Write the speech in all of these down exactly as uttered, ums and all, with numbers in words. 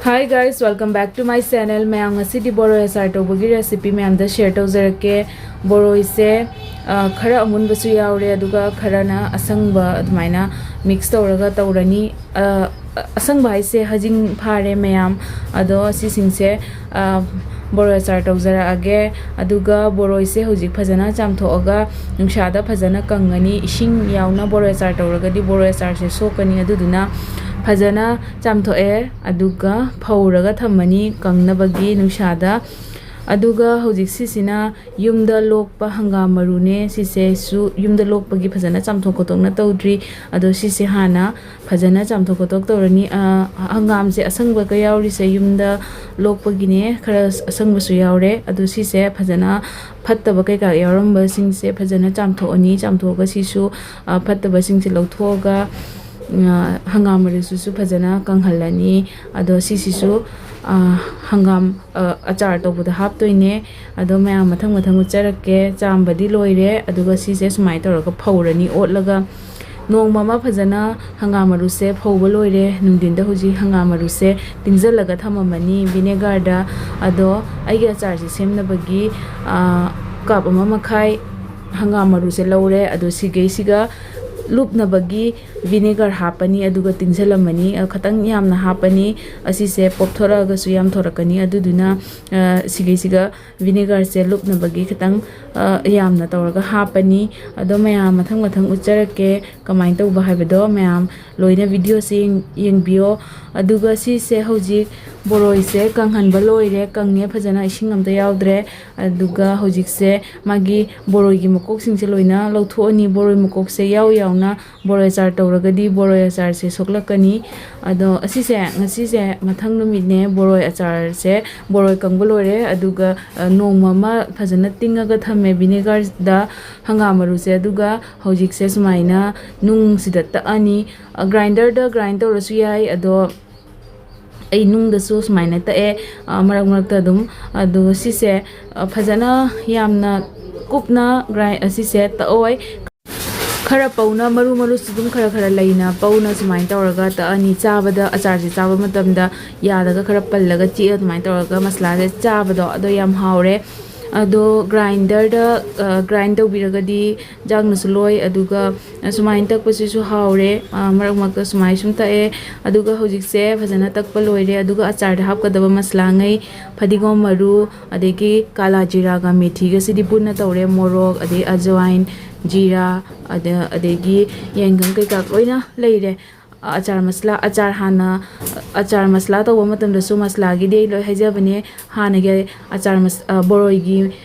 Hi guys, welcome back to my channel. ꯃꯌꯥꯝ, ꯉꯁꯤꯗꯤ ꯕꯣꯔꯣꯏ ꯑꯆꯥꯔ ꯇꯧꯕꯒꯤ recipe ꯃꯌꯥꯝꯗ share ꯇꯧꯖꯔꯛꯀꯦ꯫ ꯕꯣꯔꯣꯏꯁꯦ, ꯑ, ꯈꯔ ꯑꯃꯨꯟꯕꯁꯨ ꯌꯥꯎꯔꯦ, ꯑꯗꯨꯒ ꯈꯔꯅ ꯑꯁꯪꯕ, ꯑꯗꯨꯃꯥꯏꯅ mix ꯇꯧꯔꯒ ꯇꯧꯔꯅꯤ꯫ ꯑ, ꯑꯁꯪꯕ ꯍꯥꯏꯁꯦ ꯍꯖꯤꯡ ꯐꯥꯔꯦ ꯃꯌꯥꯝ꯫ ꯑꯗꯣ ꯁꯤꯁꯤꯡꯁꯦ, ꯑ, ꯕꯣꯔꯣꯏ ꯑꯆꯥꯔ ꯇꯧꯖꯔꯛꯑꯒꯦ꯫ ꯑꯗꯨꯒ ꯕꯣꯔꯣꯏꯁꯦ ꯍꯧꯖꯤꯛ ꯐꯖꯅ ꯆꯥꯝꯊꯣꯛꯑꯒ ꯅꯨꯡꯁꯥꯗ ꯐꯖꯅ ꯀꯪꯉꯅꯤ꯫ ꯏꯁꯤꯡ ꯌꯥꯎꯅ ꯕꯣꯔꯣꯏ ꯑꯆꯥꯔ ꯇꯧꯔꯒꯗꯤ ꯕꯣꯔꯣꯏ ꯑꯆꯥꯔꯁꯦ ꯁꯣꯛꯀꯅꯤ꯫ ꯑꯗꯨꯗꯨꯅ ꯐꯖꯅ ꯆꯥꯝꯊꯣꯛꯑꯦ, ꯑꯗꯨꯒ ꯐꯧꯔꯒ ꯊꯝꯃꯅꯤ ꯀꯪꯅꯕꯒꯤ ꯅꯨꯡꯁꯥꯗ꯫ ꯑꯗꯨꯒ ꯍꯧꯖꯤꯛ ꯁꯤꯁꯤꯅ ꯌꯨꯝꯗ ꯂꯣꯛꯄ ꯍꯪꯒꯥꯝ ꯃꯔꯨꯅꯦ꯫ ꯁꯤꯁꯦꯁꯨ ꯌꯨꯝꯗ ꯂꯣꯛꯄꯒꯤ ꯐꯖꯅ ꯆꯥꯝꯊꯣꯛ ꯈꯣꯠꯇꯣꯛꯅ ꯇꯧꯗ꯭ꯔꯤ꯫ ꯑꯗꯣ ꯁꯤꯁꯦ ꯍꯥꯟꯅ ꯐꯖꯅ ꯆꯥꯝꯊꯣꯛ ꯈꯣꯠꯇꯣꯛ ꯇꯧꯔꯅꯤ꯫ ꯑ, ꯍꯪꯒꯥꯝꯁꯦ ꯑꯁꯪꯕꯒ ꯌꯥꯎꯔꯤꯁꯦ ꯌꯨꯝꯗ ꯂꯣꯛꯄꯒꯤꯅꯦ, ꯈꯔ ꯑꯁꯪꯕꯁꯨ ꯌꯥꯎꯔꯦ꯫ ꯑꯗꯣ ꯁꯤꯁꯦ ꯐꯖꯅ ꯐꯠꯇꯕ ꯀꯩꯀꯥ ꯌꯥꯎꯔꯝꯕꯁꯤꯡꯁꯦ ꯐꯖꯅ ꯆꯥꯝꯊꯣꯛꯑꯅꯤ꯫ ꯆꯥꯝꯊꯣꯛꯑꯒ ꯁꯤꯁꯨ, ꯑ, ꯐꯠꯇꯕꯁꯤꯡꯁꯦ ꯂꯧꯊꯣꯛꯑꯒ, ꯑ, ꯍꯪꯒꯥꯝ ꯃꯔꯨꯁꯤꯁꯨ ꯐꯖꯅ ꯀꯪꯍꯜꯂꯅꯤ꯫ ꯑꯗꯣ ꯁꯤꯁꯤꯁꯨ, ꯑ, ꯍꯪꯒꯥꯝ, ꯑ, ꯑꯆꯥꯔ ꯇꯧꯕꯗ ꯍꯥꯞꯇꯣꯏꯅꯦ꯫ ꯑꯗꯣ ꯃꯌꯥꯝ ꯃꯊꯪ ꯃꯊꯪ ꯎꯠꯆꯔꯛꯀꯦ꯫ ꯆꯥꯝꯕꯗꯤ ꯂꯣꯏꯔꯦ, ꯑꯗꯨꯒ ꯁꯤꯁꯦ ꯁꯨꯃꯥꯏꯅ ꯇꯧꯔꯒ ꯐꯧꯔꯅꯤ ꯑꯣꯠꯂꯒ꯫ ꯅꯣꯡꯃ ꯑꯃ ꯐꯖꯅ ꯍꯪꯒꯥꯝ ꯃꯔꯨꯁꯦ ꯐꯧꯕ ꯂꯣꯏꯔꯦ꯫ ꯅꯨꯡꯊꯤꯟꯗ ꯍꯧꯖꯤꯛ ꯍꯪꯒꯥꯝ ꯃꯔꯨꯁꯦ ꯇꯤꯡꯁꯤꯜꯂꯒ ꯊꯝꯃꯝꯃꯅꯤ vinegarꯗ꯫ ꯑꯗꯣ ꯑꯩꯒꯤ ꯑꯆꯥꯔꯁꯦ ꯁꯦꯝꯅꯕꯒꯤ, ꯑ, cup ꯑꯃ ꯃꯈꯥꯏ ꯍꯪꯒꯥꯝ ꯃꯔꯨꯁꯦ ꯂꯧꯔꯦ꯫ ꯑꯗꯣ ꯁꯤꯒꯩꯁꯤꯒ ꯂꯨꯞꯅꯕꯒꯤ vinegar ꯍꯥꯞꯄꯅꯤ, ꯑꯗꯨꯒ ꯇꯤꯡꯁꯤꯜꯂꯝꯃꯅꯤ꯫ ꯑ, ꯈꯤꯇꯪ ꯌꯥꯝꯅ ꯍꯥꯞꯄꯅꯤ꯫ ꯑꯁꯤꯁꯦ ꯄꯣꯞꯊꯣꯔꯛꯑꯒꯁꯨ ꯌꯥꯝ ꯊꯣꯔꯛꯀꯅꯤ꯫ ꯑꯗꯨꯗꯨꯅ, ꯑ, ꯁꯤꯒꯩꯁꯤꯒ vinegarꯁꯦ ꯂꯨꯞꯅꯕꯒꯤ ꯈꯤꯇꯪ, ꯑ, ꯌꯥꯝꯅ ꯇꯧꯔꯒ ꯍꯥꯞꯄꯅꯤ꯫ ꯑꯗꯣ ꯃꯌꯥꯝ ꯃꯊꯪ ꯃꯊꯪ ꯎꯠꯆꯔꯛꯀꯦ ꯀꯃꯥꯏꯅ ꯇꯧꯕ ꯍꯥꯏꯕꯗꯣ꯫ ꯃꯌꯥꯝ ꯂꯣꯏꯅ videoꯁꯦ ꯌꯦꯡ-, ꯌꯦꯡꯕꯤꯌꯣ꯫ ꯑꯗꯨꯒ ꯁꯤꯁꯦ ꯍꯧꯖꯤꯛ ꯕꯣꯔꯣꯏꯁꯦ ꯀꯪꯍꯟꯕ ꯂꯣꯏꯔꯦ, ꯀꯪꯉꯦ ꯐꯖꯅ, ꯏꯁꯤꯡ ꯑꯝꯇ ꯌꯥꯎꯗ꯭ꯔꯦ꯫ ꯑꯗꯨꯒ ꯍꯧꯖꯤꯛꯁꯦ ꯃꯥꯒꯤ ꯕꯣꯔꯣꯏꯒꯤ ꯃꯀꯣꯛꯁꯤꯡꯁꯦ ꯂꯣꯏꯅ ꯂꯧꯊꯣꯛꯑꯅꯤ꯫ ꯕꯣꯔꯣꯏ ꯃꯀꯣꯛꯁꯦ ꯌꯥꯎ ꯌꯥꯎꯅ ꯕꯣꯔꯣꯏ ꯑꯆꯥꯔ ꯇꯧꯔꯒꯗꯤ ꯕꯣꯔꯣꯏ ꯑꯆꯥꯔꯁꯦ ꯁꯣꯛꯂꯛꯀꯅꯤ꯫ ꯑꯗꯣ ꯑꯁꯤꯁꯦ, ꯉꯁꯤꯁꯦ ꯃꯊꯪ ꯅꯨꯃꯤꯠꯅꯦ꯫ ꯕꯣꯔꯣꯏ ꯑꯆꯥꯔꯁꯦ, ꯕꯣꯔꯣꯏ ꯀꯪꯕ ꯂꯣꯏꯔꯦ꯫ ꯑꯗꯨꯒ, ꯑ, ꯅꯣꯡꯃ ꯑꯃ ꯐꯖꯅ ꯇꯤꯡꯉꯒ ꯊꯝꯃꯦ vinegarꯗ ꯍꯪꯒꯥꯝ ꯃꯔꯨꯁꯦ꯫ ꯑꯗꯨꯒ ꯍꯧꯖꯤꯛꯁꯦ ꯁꯨꯃꯥꯏꯅ ꯅꯨꯡꯁꯤꯗ ꯇꯛꯑꯅꯤ꯫ ꯑ, grinderꯗ grind ꯇꯧꯔꯁꯨ ꯌꯥꯏ, ꯑꯗꯣ ꯑꯩ ꯅꯨꯡꯗꯁꯨ ꯁꯨꯃꯥꯏꯅ ꯇꯛꯑꯦ, ꯑ, ꯃꯔꯛ ꯃꯔꯛꯇ ꯑꯗꯨꯝ꯫ ꯑꯗꯣ ꯁꯤꯁꯦ, ꯑ, ꯐꯖꯅ ꯌꯥꯝꯅ ꯀꯨꯞꯅ grind, ꯑꯁꯤꯁꯦ ꯇꯛꯑꯣꯏ꯫ ꯈꯔ ꯄꯧꯅ, ꯃꯔꯨ ꯃꯔꯨꯁꯨ ꯑꯗꯨꯝ ꯈꯔ ꯈꯔ ꯂꯩꯅ ꯄꯧꯅ ꯁꯨꯃꯥꯏꯅ ꯇꯧꯔꯒ ꯇꯛꯑꯅꯤ꯫ ꯆꯥꯕꯗ, ꯑꯆꯥꯔꯁꯦ ꯆꯥꯕ ꯃꯇꯝꯗ ꯌꯥꯗꯒ ꯈꯔ ꯄꯜꯂꯒ ꯆꯤꯛꯑ ꯑꯗꯨꯃꯥꯏꯅ ꯇꯧꯔꯒ ꯃꯁꯂꯥꯁꯦ ꯆꯥꯕꯗꯣ ꯑꯗꯣ ꯌꯥꯝ ꯍꯥꯎꯔꯦ꯫ ꯑꯗꯣ ꯒ꯭ꯔꯥꯏꯟꯗꯔꯗ ꯒ꯭ꯔꯥꯏꯟ ꯇꯧꯕꯤꯔꯒꯗꯤ ꯌꯥꯡꯅꯁꯨ ꯂꯣꯏ꯫ ꯑꯗꯨꯒ ꯁꯨꯃꯥꯏꯅ ꯇꯛꯄꯁꯤꯁꯨ ꯍꯥꯎꯔꯦ꯫ ꯃꯔꯛ ꯃꯔꯛꯇ ꯁꯨꯃꯥꯏꯅ ꯁꯨꯝ ꯇꯛꯑꯦ꯫ ꯑꯗꯨꯒ ꯍꯧꯖꯤꯛꯁꯦ ꯐꯖꯅ ꯇꯛꯄ ꯂꯣꯏꯔꯦ꯫ ꯑꯗꯨꯒ ꯑꯆꯥꯔꯗ ꯍꯥꯞꯀꯗꯕ ꯃꯁꯂꯥꯉꯩ, ꯐꯗꯤꯒꯣꯝ ꯃꯔꯨ, ꯑꯗꯒꯤ ꯀꯥꯂꯥ ꯖꯤꯔꯥꯒ ꯃꯦꯊꯤꯒꯁꯤꯗꯤ ꯄꯨꯟꯅ ꯇꯧꯔꯦ꯫ ꯃꯣꯔꯣꯛ, ꯑꯗꯩ ꯑꯖꯋꯥꯏꯟ, ꯖꯤꯔꯥ, ꯑꯗ-, ꯑꯗꯒꯤ ꯌꯥꯏꯉꯪ ꯀꯩꯀꯥ ꯂꯣꯏꯅ ꯂꯩꯔꯦ꯫ ꯑꯆꯥꯔ ꯃꯁꯂꯥ, ꯑꯆꯥꯔ ꯍꯥꯟꯅ, ꯑꯆꯥꯔ ꯃꯁꯂꯥ ꯇꯧꯕ ꯃꯇꯝꯗꯁꯨ ꯃꯁꯂꯥꯒꯤꯗꯤ ꯑꯩ ꯂꯣꯏ ꯍꯥꯏꯖꯕꯅꯦ꯫ ꯍꯥꯟꯅꯒꯤ ꯑꯆꯥꯔ ꯃꯁ-, ꯑ, ꯕꯣꯔꯣꯏꯒꯤ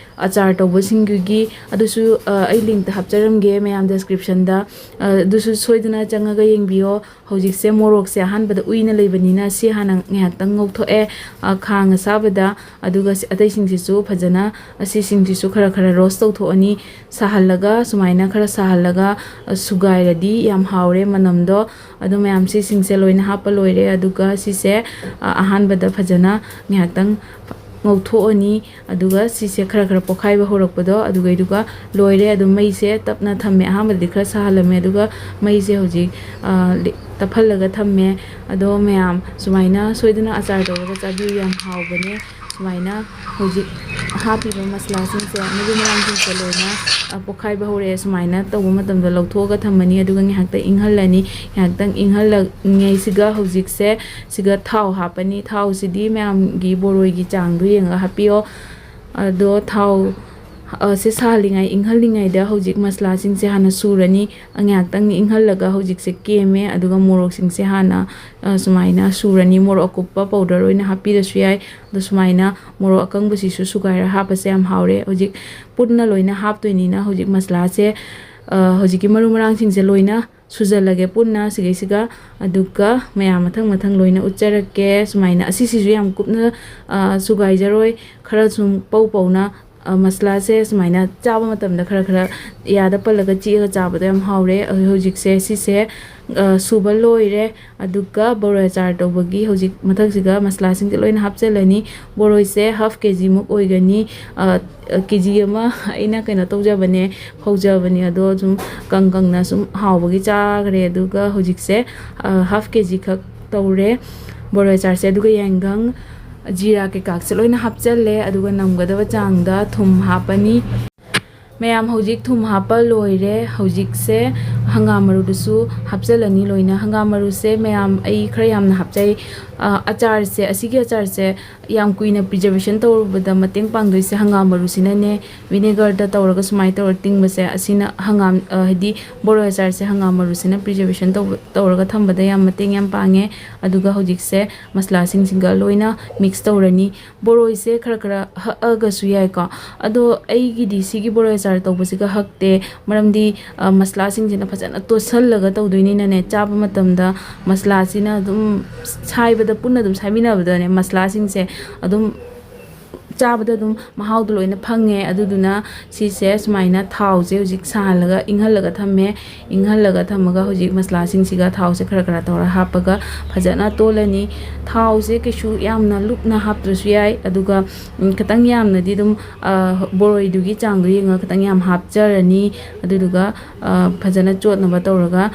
ꯑꯆꯥꯔ ꯇꯧꯕꯁꯤꯡꯗꯨꯒꯤ ꯑꯗꯨꯁꯨ, ꯑ, ꯑꯩ ꯂꯤꯡꯇ ꯍꯥꯞꯆꯔꯝꯒꯦ ꯃꯌꯥꯝ ꯗꯦꯁꯀ꯭ꯔꯤꯞꯁꯟꯗ꯫ ꯑ, ꯑꯗꯨꯁꯨ ꯁꯣꯏꯗꯅ ꯆꯪꯉꯒ ꯌꯦꯡꯕꯤꯌꯣ꯫ ꯍꯧꯖꯤꯛꯁꯦ ꯃꯣꯔꯣꯛꯁꯦ ꯑꯍꯥꯟꯕꯗ ꯎꯏꯅ ꯂꯩꯕꯅꯤꯅ ꯁꯤ ꯍꯥꯟꯅ ꯉꯥꯏꯍꯥꯛꯇꯪ ꯉꯧꯊꯣꯛꯑꯦ, ꯑ, ꯈꯥꯡ ꯑꯁꯥꯕꯗ꯫ ꯑꯗꯨꯒ ꯁꯤ-, ꯑꯇꯩꯁꯤꯡꯁꯤꯁꯨ ꯐꯖꯅ, ꯑꯁꯤꯁꯤꯡꯁꯤꯁꯨ ꯈꯔ ꯈꯔ ꯔꯣꯁ ꯇꯧꯊꯣꯛꯑꯅꯤ꯫ ꯁꯥꯍꯜꯂꯒ, ꯁꯨꯃꯥꯏꯅ ꯈꯔ ꯁꯥꯍꯜꯂꯒ, ꯑ, ꯁꯨꯒꯥꯏꯔꯗꯤ ꯌꯥꯝ ꯍꯥꯎꯔꯦ ꯃꯅꯝꯗꯣ꯫ ꯑꯗꯣ ꯃꯌꯥꯝ ꯁꯤꯁꯤꯡꯁꯦ ꯂꯣꯏꯅ ꯍꯥꯞꯄ ꯂꯣꯏꯔꯦ꯫ ꯑꯗꯨꯒ ꯁꯤꯁꯦ, ꯑ, ꯑꯍꯥꯟꯕꯗ ꯐꯖꯅ ꯉꯥꯏꯍꯥꯛꯇꯪ ꯉꯧꯊꯣꯛꯑꯅꯤ꯫ ꯑꯗꯨꯒ ꯁꯤꯁꯦ ꯈꯔ ꯈꯔ ꯄꯣꯛꯈꯥꯏꯕ ꯍꯧꯔꯛꯄꯗꯣ ꯑꯗꯨꯒꯩꯗꯨꯒ ꯂꯣꯏꯔꯦ꯫ ꯑꯗꯨꯝ ꯃꯩꯁꯦ ꯇꯞꯅ ꯊꯝꯃꯦ꯫ ꯑꯍꯥꯟꯕꯗꯗꯤ ꯈꯔ ꯁꯥꯍꯜꯂꯝꯃꯦ, ꯑꯗꯨꯒ ꯃꯩꯁꯦ ꯍꯧꯖꯤꯛ, ꯑ, ꯂꯤ-, ꯇꯞꯍꯜꯂꯒ ꯊꯝꯃꯦ꯫ ꯑꯗꯣ ꯃꯌꯥꯝ ꯁꯨꯃꯥꯏꯅ ꯁꯣꯏꯗꯅ ꯑꯆꯥꯔ ꯇꯧꯔꯒ ꯆꯥꯕꯤꯌꯨ, ꯌꯥꯝ ꯍꯥꯎꯕꯅꯦ꯫ ꯁꯨꯃꯥꯏꯅ ꯍꯧꯖꯤꯛ ꯍꯥꯞꯄꯤꯕ ꯃꯁꯂꯥꯁꯤꯡꯁꯦ, ꯃꯔꯨ ꯃꯔꯥꯡꯁꯤꯡꯁꯦ ꯂꯣꯏꯅ, ꯑ, ꯄꯣꯛꯈꯥꯏꯕ ꯍꯧꯔꯛꯑꯦ꯫ ꯁꯨꯃꯥꯏꯅ ꯇꯧꯕ ꯃꯇꯝꯗ ꯂꯧꯊꯣꯛꯑꯒ ꯊꯝꯃꯅꯤ, ꯑꯗꯨꯒ ꯉꯥꯏꯍꯥꯛꯇꯪ ꯏꯪꯍꯜꯂꯅꯤ꯫ ꯉꯥꯏꯍꯥꯛꯇꯪ ꯏꯪꯍꯜꯂꯤꯉꯩꯁꯤꯒ ꯍꯧꯖꯤꯛꯁꯦ ꯁꯤꯒ ꯊꯥꯎ ꯍꯥꯞꯄꯅꯤ꯫ ꯊꯥꯎꯁꯤꯗꯤ ꯃꯌꯥꯝꯒꯤ ꯕꯣꯔꯣꯏꯒꯤ ꯆꯥꯡꯗꯣ ꯌꯦꯡꯉꯒ ꯍꯥꯞꯄꯤꯌꯣ꯫ ꯑꯗꯣ ꯊꯥꯎ, ꯑ, ꯁꯦ ꯁꯥꯍꯜꯂꯤꯉꯩ, ꯏꯪꯍꯜꯂꯤꯉꯩꯗ ꯍꯧꯖꯤꯛ ꯃꯁꯂꯥꯁꯤꯡꯁꯦ ꯍꯥꯟꯅ ꯁꯨꯔꯅꯤ꯫ ꯉꯥꯏꯍꯥꯛꯇꯪ ꯏꯪꯍꯜꯂꯒ ꯍꯧꯖꯤꯛꯁꯦ ꯀꯦꯝꯃꯦ, ꯑꯗꯨꯒ ꯃꯣꯔꯣꯛꯁꯤꯡꯁꯦ ꯍꯥꯟꯅ, ꯑ, ꯁꯨꯃꯥꯏꯅ ꯁꯨꯔꯅꯤ꯫ ꯃꯣꯔꯣꯛ ꯑꯀꯨꯞꯄ ꯄꯥꯎꯗꯔ ꯑꯣꯏꯅ ꯍꯥꯞꯄꯤꯔꯁꯨ ꯌꯥꯏ꯫ ꯑꯗꯣ ꯁꯨꯃꯥꯏꯅ ꯃꯣꯔꯣꯛ ꯑꯀꯪꯕꯁꯤꯁꯨ ꯁꯨꯒꯥꯏꯔ ꯍꯥꯞꯄꯁꯦ ꯌꯥꯝ ꯍꯥꯎꯔꯦ꯫ ꯍꯧꯖꯤꯛ ꯄꯨꯟꯅ ꯂꯣꯏꯅ ꯍꯥꯞꯇꯣꯏꯅꯤꯅ ꯍꯧꯖꯤꯛ ꯃꯁꯂꯥꯁꯦ, ꯑ, ꯍꯧꯖꯤꯛꯀꯤ ꯃꯔꯨ ꯃꯔꯥꯡꯁꯤꯡꯁꯦ ꯂꯣꯏꯅ ꯁꯨꯖꯜꯂꯒꯦ ꯄꯨꯟꯅ ꯁꯤꯒꯩꯁꯤꯒ꯫ ꯑꯗꯨꯒ ꯃꯌꯥꯝ ꯃꯊꯪ ꯃꯊꯪ ꯂꯣꯏꯅ ꯎꯠꯆꯔꯛꯀꯦ꯫ ꯁꯨꯃꯥꯏꯅ ꯑꯁꯤꯁꯤꯁꯨ ꯌꯥꯝ ꯀꯨꯞꯅ, ꯑ, ꯁꯨꯒꯥꯏꯖꯔꯣꯏ, ꯈꯔ ꯁꯨꯝ ꯄꯧ ꯄꯧꯅ ꯃꯁꯂꯥꯁꯦ ꯁꯨꯃꯥꯏꯅ ꯆꯥꯕ ꯃꯇꯝꯗ ꯈꯔ ꯈꯔ ꯌꯥꯗ ꯄꯜꯂꯒ ꯆꯤꯛꯑꯒ ꯆꯥꯕꯗꯣ ꯌꯥꯝ ꯍꯥꯎꯔꯦ꯫ ꯍꯧꯖꯤꯛꯁꯦ ꯁꯤꯁꯦ ꯁꯨꯕ ꯂꯣꯏꯔꯦ꯫ ꯑꯗꯨꯒ ꯕꯣꯔꯣꯏ ꯑꯆꯥꯔ ꯇꯧꯕꯒꯤ ꯍꯧꯖꯤꯛ ꯃꯊꯛꯁꯤꯗ ꯃꯁꯂꯥꯁꯤꯡꯁꯦ ꯂꯣꯏꯅ ꯍꯥꯞꯆꯤꯜꯂꯅꯤ꯫ ꯕꯣꯔꯣꯏꯁꯦ ꯍꯥꯐ ꯀꯦ ꯖꯤꯃꯨꯛ ꯑꯣꯏꯒꯅꯤ꯫ ꯀꯦ ꯖꯤ ꯑꯃ ꯑꯩꯅ ꯀꯩꯅꯣ ꯇꯧꯖꯕꯅꯦ, ꯍꯧꯖꯕꯅꯦ꯫ ꯑꯗꯣ ꯁꯨꯝ ꯀꯪ ꯀꯪꯅ ꯁꯨꯝ ꯍꯥꯎꯕꯒꯤ ꯆꯥꯈ꯭ꯔꯦ꯫ ꯑꯗꯨꯒ ꯍꯧꯖꯤꯛꯁꯦ ꯍꯥꯐ ꯀꯦ ꯖꯤ ꯈꯛ ꯇꯧꯔꯦ ꯕꯣꯔꯣꯏ ꯑꯆꯥꯔꯁꯦ꯫ ꯑꯗꯨꯒ ꯌꯥꯏꯉꯪ, ꯖꯤꯔꯥ ꯀꯩꯀꯥꯁꯦ ꯂꯣꯏꯅ ꯍꯥꯞꯆꯜꯂꯦ꯫ ꯑꯗꯨꯒ ꯅꯝꯒꯗꯕ ꯆꯥꯡꯗ ꯊꯨꯝ ꯍꯥꯞꯄꯅꯤ꯫ ꯃꯌꯥꯝ, ꯍꯧꯖꯤꯛ ꯊꯨꯝ ꯍꯥꯞꯄ ꯂꯣꯏꯔꯦ꯫ ꯍꯧꯖꯤꯛꯁꯦ ꯍꯪꯒꯥꯝ ꯃꯔꯨꯗꯨꯁꯨ ꯍꯥꯞꯆꯤꯜꯂꯅꯤ ꯂꯣꯏꯅ꯫ ꯍꯪꯒꯥꯝ ꯃꯔꯨꯁꯦ ꯃꯌꯥꯝ ꯑꯩ ꯈꯔ ꯌꯥꯝꯅ ꯍꯥꯞꯆꯩ꯫ ꯑꯆꯥꯔꯁꯦ, ꯑꯁꯤꯒꯤ ꯑꯆꯥꯔꯁꯦ ꯌꯥꯝ ꯀꯨꯏꯅ ꯄ꯭ꯔꯤꯖꯔꯕꯦꯁꯟ ꯇꯧꯔꯨꯕꯗ ꯃꯇꯦꯡ ꯄꯥꯡꯗꯣꯏꯁꯦ ꯍꯪꯒꯥꯝ ꯃꯔꯨꯁꯤꯅꯅꯦ꯫ ꯚꯤꯅꯦꯒꯔꯗ ꯇꯧꯔꯒ ꯁꯨꯃꯥꯏꯅ ꯇꯧꯔ ꯇꯤꯡꯕꯁꯦ, ꯑꯁꯤꯅ ꯍꯪꯒꯥꯝ, ꯍꯥꯏꯗꯤ ꯕꯣꯔꯣꯏ ꯑꯆꯥꯔꯁꯦ ꯍꯪꯒꯥꯝ ꯃꯔꯨꯁꯤꯅ ꯄ꯭ꯔꯤꯖꯔꯕꯦꯁꯟ ꯇꯧꯕ, ꯇꯧꯔꯒ ꯊꯝꯕꯗ ꯌꯥꯝ ꯃꯇꯦꯡ ꯌꯥꯝ ꯄꯥꯡꯉꯦ꯫ ꯑꯗꯨꯒ ꯍꯧꯖꯤꯛꯁꯦ ꯃꯁꯂꯥꯁꯤꯡꯁꯤꯒ ꯂꯣꯏꯅ ꯃꯤꯛꯁ ꯇꯧꯔꯅꯤ꯫ ꯕꯣꯔꯣꯏꯁꯦ ꯈꯔ ꯈꯔ ꯍꯛꯑꯒꯁꯨ ꯌꯥꯏꯀꯣ꯫ ꯑꯗꯣ ꯑꯩꯒꯤꯗꯤ ꯁꯤꯒꯤ ꯕꯣꯔꯣꯏ ꯑꯆꯥꯔ ꯇꯧꯕꯁꯤꯒ ꯍꯛꯇꯦ, ꯃꯔꯝꯗꯤ ꯃꯁꯂꯥꯁꯤꯡꯁꯤꯅ ꯐꯖꯅ ꯇꯣꯠꯁꯜꯂꯒ ꯇꯧꯗꯣꯏꯅꯤꯅꯅꯦ꯫ ꯆꯥꯕ ꯃꯇꯝꯗ ꯃꯁꯂꯥꯁꯤꯅ ꯑꯗꯨꯝ ꯁꯥꯏꯕꯗ, ꯄꯨꯟꯅ ꯑꯗꯨꯝ ꯁꯥꯏꯃꯤꯟꯅꯕꯗꯅꯦ, ꯃꯁꯂꯥꯁꯤꯡꯁꯦ ꯑꯗꯨꯝ ꯆꯥꯕꯗ ꯑꯗꯨꯝ ꯃꯍꯥꯎꯗꯣ ꯂꯣꯏꯅ ꯐꯪꯉꯦ꯫ ꯑꯗꯨꯗꯨꯅ ꯁꯤꯁꯦ ꯁꯨꯃꯥꯏꯅ ꯊꯥꯎꯁꯦ ꯍꯧꯖꯤꯛ ꯁꯥꯍꯜꯂꯒ ꯏꯪꯍꯜꯂꯒ ꯊꯝꯃꯦ꯫ ꯏꯪꯍꯜꯂꯒ ꯊꯝꯃꯒ ꯍꯧꯖꯤꯛ ꯃꯁꯂꯥꯁꯤꯡꯁꯤꯒ ꯊꯥꯎꯁꯦ ꯈꯔ ꯈꯔ ꯇꯧꯔ ꯍꯥꯞꯄꯒ ꯐꯖꯅ ꯇꯣꯜꯂꯅꯤ꯫ ꯊꯥꯎꯁꯦ ꯀꯩꯁꯨ ꯌꯥꯝꯅ ꯂꯨꯞꯅ ꯍꯥꯞꯇ꯭ꯔꯁꯨ ꯌꯥꯏ, ꯑꯗꯨꯒ ꯈꯤꯇꯪ ꯌꯥꯝꯅꯗꯤ ꯑꯗꯨꯝ ꯕꯣꯔꯣꯏꯗꯨꯒꯤ ꯆꯥꯡꯗꯣ ꯌꯦꯡꯉꯒ ꯈꯤꯇꯪ ꯌꯥꯝ ꯍꯥꯞꯆꯔꯅꯤ꯫ ꯑꯗꯨꯗꯨꯒ ꯐꯖꯅ ꯆꯣꯠꯅꯕ ꯇꯧꯔꯒ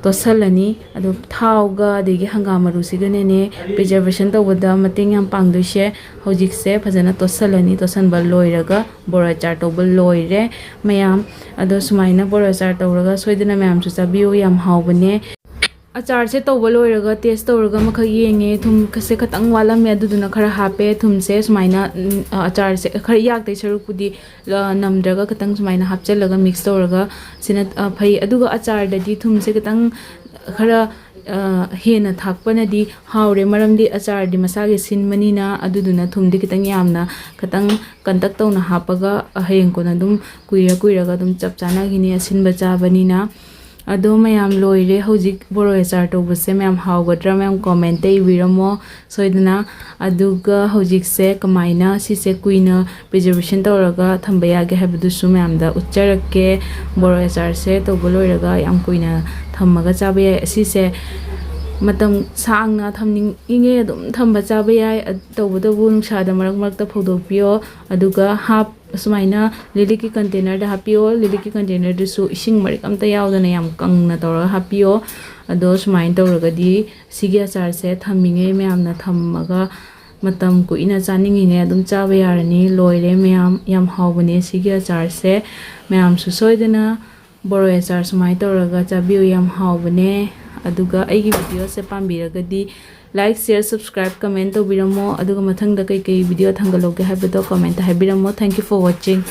ꯇꯣꯠꯁꯜꯂꯅꯤ꯫ ꯑꯗꯣ ꯊꯥꯎꯒ ꯑꯗꯒꯤ ꯍꯪꯒꯥꯝ ꯃꯔꯨꯁꯤꯒꯅꯦꯅꯦ ꯄ꯭ꯔꯤꯖꯔꯕꯦꯁꯟ ꯇꯧꯕꯗ ꯃꯇꯦꯡ ꯌꯥꯝ ꯄꯥꯡꯗꯣꯏꯁꯦ꯫ ꯍꯧꯖꯤꯛꯁꯦ ꯐꯖꯅ ꯇꯣꯠꯁꯜꯂꯅꯤ꯫ ꯇꯣꯠꯁꯟꯕ ꯂꯣꯏꯔꯒ ꯕꯣꯔꯣꯏ ꯑꯆꯥꯔ ꯇꯧꯕ ꯂꯣꯏꯔꯦ ꯃꯌꯥꯝ꯫ ꯑꯗꯣ ꯁꯨꯃꯥꯏꯅ ꯕꯣꯔꯣꯏ ꯑꯆꯥꯔ ꯇꯧꯔꯒ ꯁꯣꯏꯗꯅ ꯃꯌꯥꯝꯁꯨ ꯆꯥꯕꯤꯌꯨ, ꯌꯥꯝ ꯍꯥꯎꯕꯅꯦ꯫ ꯑꯆꯥꯔꯁꯦ ꯇꯧꯕ ꯂꯣꯏꯔꯒ ꯇꯦꯁ ꯇꯧꯔꯒ ꯑꯃꯈꯛ ꯌꯦꯡꯉꯦ꯫ ꯊꯨꯝꯁꯦ ꯈꯇꯪ ꯋꯥꯠꯂꯝꯃꯦ, ꯑꯗꯨꯗꯨꯅ ꯈꯔ ꯍꯥꯞꯄꯦ꯫ ꯊꯨꯝꯁꯦ ꯁꯨꯃꯥꯏꯅ, ꯎꯝ, ꯑ, ꯑꯆꯥꯔꯁꯦ ꯈꯔ ꯌꯥꯛꯇꯩ ꯁꯔꯨꯛꯄꯨꯗꯤ, ꯑ, ꯅꯝꯗ꯭ꯔꯒ ꯈꯇꯪ ꯁꯨꯃꯥꯏꯅ ꯍꯥꯞꯆꯜꯂꯒ ꯃꯤꯛꯁ ꯇꯧꯔꯒ ꯁꯤꯅ, ꯑ, ꯐꯩ꯫ ꯑꯗꯨꯒ ꯑꯆꯥꯔꯗꯗꯤ ꯊꯨꯝꯁꯦ ꯈꯇꯪ ꯈꯔ, ꯑ, ꯍꯦꯟꯅ ꯊꯥꯛꯄꯅꯗꯤ ꯍꯥꯎꯔꯦ, ꯃꯔꯝꯗꯤ ꯑꯆꯥꯔꯗꯤ ꯃꯁꯥꯒꯤ ꯁꯤꯟꯕꯅꯤꯅ꯫ ꯑꯗꯨꯗꯨꯅ ꯊꯨꯝꯗꯤ ꯈꯤꯇꯪ ꯌꯥꯝꯅ, ꯈꯤꯇꯪ ꯀꯟꯇꯛ ꯇꯧꯅ ꯍꯥꯞꯄꯒ ꯍꯌꯦꯡ ꯀꯣꯟꯅ ꯑꯗꯨꯝ ꯀꯨꯏꯔ ꯀꯨꯏꯔꯒ ꯑꯗꯨꯝ ꯆꯞ ꯆꯥꯅꯒꯤꯅꯤ ꯑꯁꯤꯟꯕ ꯆꯥꯕꯅꯤꯅ꯫ ꯑꯗꯣ ꯃꯌꯥꯝ, ꯂꯣꯏꯔꯦ ꯍꯧꯖꯤꯛ ꯕꯣꯔꯣ ꯑꯆꯥꯔ ꯇꯧꯕꯁꯦ꯫ ꯃꯌꯥꯝ ꯍꯥꯎꯒꯗ꯭ꯔꯥ? ꯃꯌꯥꯝ comment ꯏꯕꯤꯔꯝꯃꯣ ꯁꯣꯏꯗꯅ꯫ ꯑꯗꯨꯒ ꯍꯧꯖꯤꯛꯁꯦ ꯀꯃꯥꯏꯅ ꯁꯤꯁꯦ ꯀꯨꯏꯅ preservation ꯇꯧꯔꯒ ꯊꯝꯕ ꯌꯥꯒꯦ ꯍꯥꯏꯕꯗꯨꯁꯨ ꯃꯌꯥꯝꯗ ꯎꯠꯆꯔꯛꯀꯦ꯫ ꯕꯣꯔꯣ ꯑꯆꯥꯔꯁꯦ ꯇꯧꯕ ꯂꯣꯏꯔꯒ ꯌꯥꯝ ꯀꯨꯏꯅ ꯊꯝꯃꯒ ꯆꯥꯕ ꯌꯥꯏ꯫ ꯑꯁꯤꯁꯦ ꯃꯇꯝ ꯁꯥꯡꯅ ꯊꯝꯅꯤꯡꯉꯤꯉꯩ ꯑꯗꯨꯝ ꯊꯝꯕ ꯆꯥꯕ ꯌꯥꯏ꯫ ꯑ-, ꯇꯧꯕꯇꯕꯨ ꯅꯨꯡꯁꯥꯗ ꯃꯔꯛ ꯃꯔꯛꯇ ꯐꯧꯗꯣꯛꯄꯤꯌꯣ꯫ ꯑꯗꯨꯒ ꯍꯥꯞ-, ꯁꯨꯃꯥꯏꯅ ꯂꯤꯛꯂꯤꯛꯀꯤ containerꯗ ꯍꯥꯞꯄꯤꯌꯣ꯫ ꯂꯤꯛꯂꯤꯛꯀꯤ containerꯗꯨꯁꯨ ꯏꯁꯤꯡ ꯃꯔꯤꯛ ꯑꯝꯇ ꯌꯥꯎꯗꯅ ꯌꯥꯝ ꯀꯪꯅ ꯇꯧꯔꯒ ꯍꯥꯞꯄꯤꯌꯣ꯫ ꯑꯗꯣ ꯁꯨꯃꯥꯏꯅ ꯇꯧꯔꯒꯗꯤ ꯁꯤꯒꯤ ꯑꯆꯥꯔꯁꯦ ꯊꯝꯃꯤꯉꯩ ꯃꯌꯥꯝꯅ ꯊꯝꯃꯒ ꯃꯇꯝ ꯀꯨꯏꯅ ꯆꯥꯅꯤꯡꯉꯤꯉꯩ ꯑꯗꯨꯝ ꯆꯥꯕ ꯌꯥꯔꯅꯤ꯫ ꯂꯣꯏꯔꯦ ꯃꯌꯥꯝ, ꯌꯥꯝ ꯍꯥꯎꯕꯅꯦ ꯁꯤꯒꯤ ꯑꯆꯥꯔꯁꯦ꯫ ꯃꯌꯥꯝꯁꯨ ꯁꯣꯏꯗꯅ ꯕꯣꯔꯣꯏ ꯑꯆꯥꯔ ꯁꯨꯃꯥꯏꯅ ꯇꯧꯔꯒ ꯆꯥꯕꯤꯌꯨ, ꯌꯥꯝ ꯍꯥꯎꯕꯅꯦ꯫ ꯑꯗꯨꯒ ꯑꯩꯒꯤ videoꯁꯦ ꯄꯥꯝꯕꯤꯔꯒꯗꯤ like, share, subscribe, comment ꯇꯧꯕꯤꯔꯝꯃꯣ꯫ ꯑꯗꯨꯒ ꯃꯊꯪꯗ ꯀꯩꯀꯩ video ꯊꯥꯡꯒꯠꯂꯛꯎꯒꯦ ꯍꯥꯏꯕꯗꯣ commentꯇ ꯍꯥꯏꯕꯤꯔꯝꯃꯣ꯫ Thank you for watching.